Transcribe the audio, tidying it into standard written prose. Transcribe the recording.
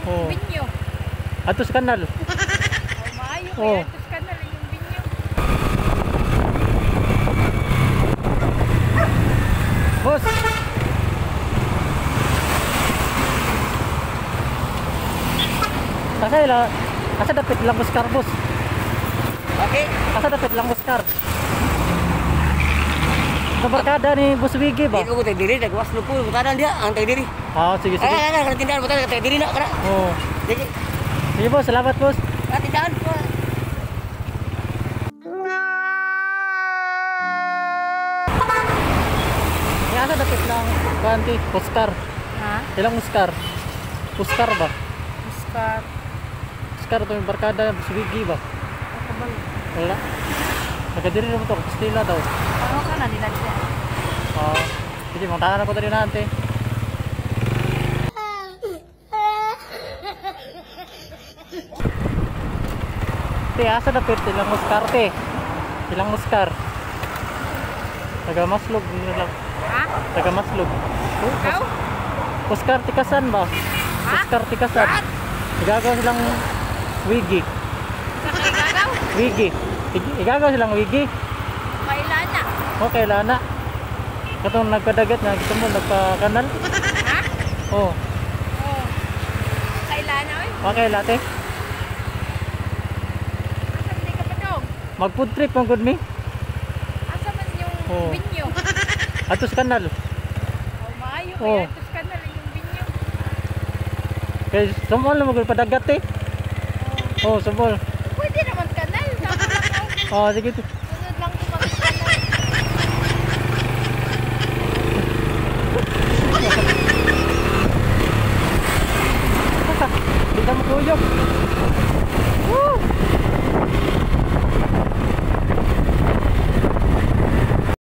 Oh. Binyo. Ato sa kanal. Oh, maayo Oh. kay atos kanal yung binyo. Boss. Asa ila? Asa dapit lang Oscar, boss? Okay. Asa dapit lang Oscar? Sa barkada ni Boss Wiggy ba? Di ko tag diri tag waslo po butanan dia ang tag diri. Ah, sige sige. Ay ay ay tindahan butanan tag diri na kana. Oh. Sige. Sige boss, salamat boss. Ah, tindahan. Ay, asa dapit lang kanti Oscar. Ha? Ilang Oscar? Oscar ba? Oscar. Oscar to yung barkada Boss Wiggy ba? Ako ba? Wala. Nagadiri naman to, Kastila daw. Ano ka na nila siya? Ah, sige, mantahan ako dali na ante. Te, asa na pwede ilang Oscar te? Ilang Oscar? Taga Maslog nila lang. Ha? Taga Maslog. Oh, Ikaw? Oscar Tikasan ba? Ha? Oscar Tikasan. Igagaw silang wigi. Sa kay gagaw? Wigi. Igagaw silang wigi. Kailana. Okay, lana. Katong nagkadagat na, kita mo nagpa-kanal. Ha? Oh, Oh. Kailana oy. okay late. Asa man di ka pa dong? Mag food trip man gud mi. Asa man yung Oh. binyo? Ato sa kanal. Oh, maayo Oh. kay atos kanal yung binyo. Kay sumol na magud padagat eh. Oh, sumol. Pwede naman kanal. Sama lang ako. Oh, sige. Sunod lang ko magkanal. Di ka makuyog. Woo!